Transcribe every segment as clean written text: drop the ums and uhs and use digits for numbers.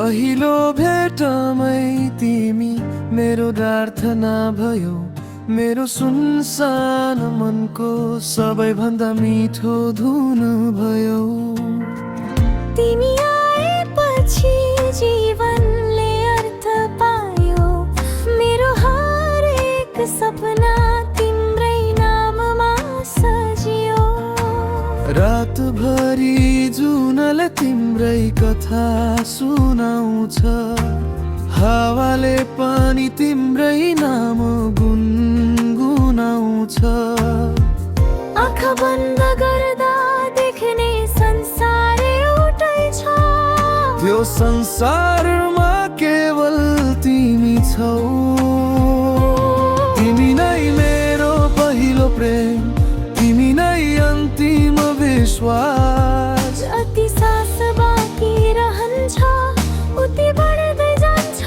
पहिलो भेटमै तिमी मेरो प्रार्थना भयो, मेरो सुनसान मनको सबैभन्दा मिठो धुन भयो। तिमी आएपछि जीवनले अर्थ पायो, मेरो हरेक सपना तिम्रै नाममा सजियो। रातभरि जुनले तिम्रै कथा सुनाउँछ, हावाले पनि तिम्रै नाम गुनगुनाउँछ। आँखा बन्द गर्दा देख्ने संसार एउटै छ, त्यो संसारमा केवल तिमी छौ। तिमी नै मेरो पहिलो प्रेम, तिमी नै अन्तिम विश्वास। जति सास बाँकी रहन्छ उति बढ्दै जान्छ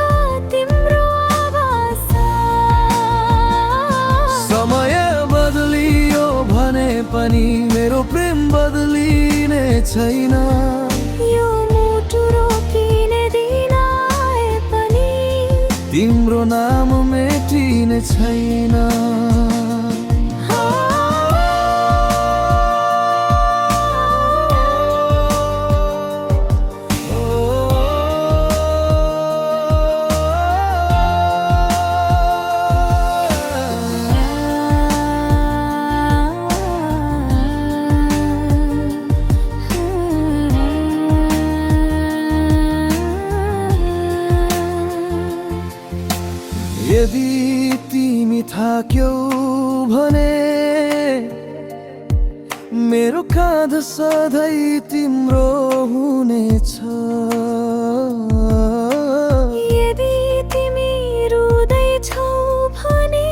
तिम्रो आवाज। समय बदलियो भने पनि मेरो प्रेम बदलिने छैन। यो मुटु रोकिने दिन आए पनि तिम्रो नाम मेटिने छैन। यदि तिमी थाक्यौ भने मेरो काँध सधैँ तिम्रो हुनेछ। यदि तिमी रुँदैछौ भने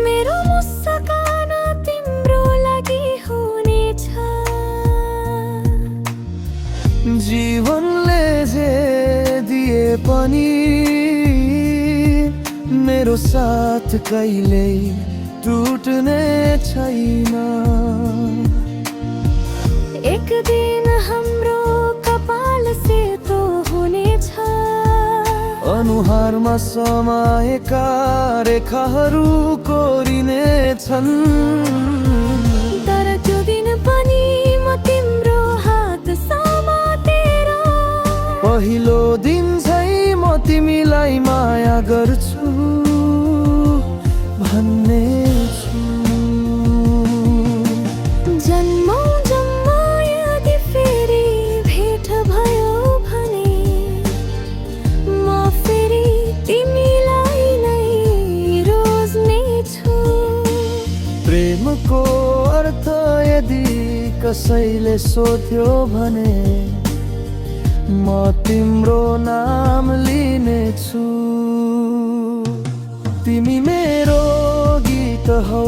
मेरो मुस्कान तिम्रो लागि हुनेछ। जीवनले जे दिए पनि मेरो साथ कहिल्यै टुट्ने छैन। एक दिन हाम्रो कपाल सेतो हुनेछ, अनुहारमा समाएका रेखाहरू कोरिनेछन्। तर त्यो दिन पनि म तिम्रो हात समातेर पहिलो दिन झै म तिमीलाई माया गर्छु भन्ने छु। जन्मौँ जम्मा यदि फेरि भेट भयो भने म फेरि तिमीलाई नै रोज्नेछु। प्रेमको अर्थ यदि कसैले सोध्यो भने म तिम्रो नाम लिनेछु। तिमी मेरो गीत हौ,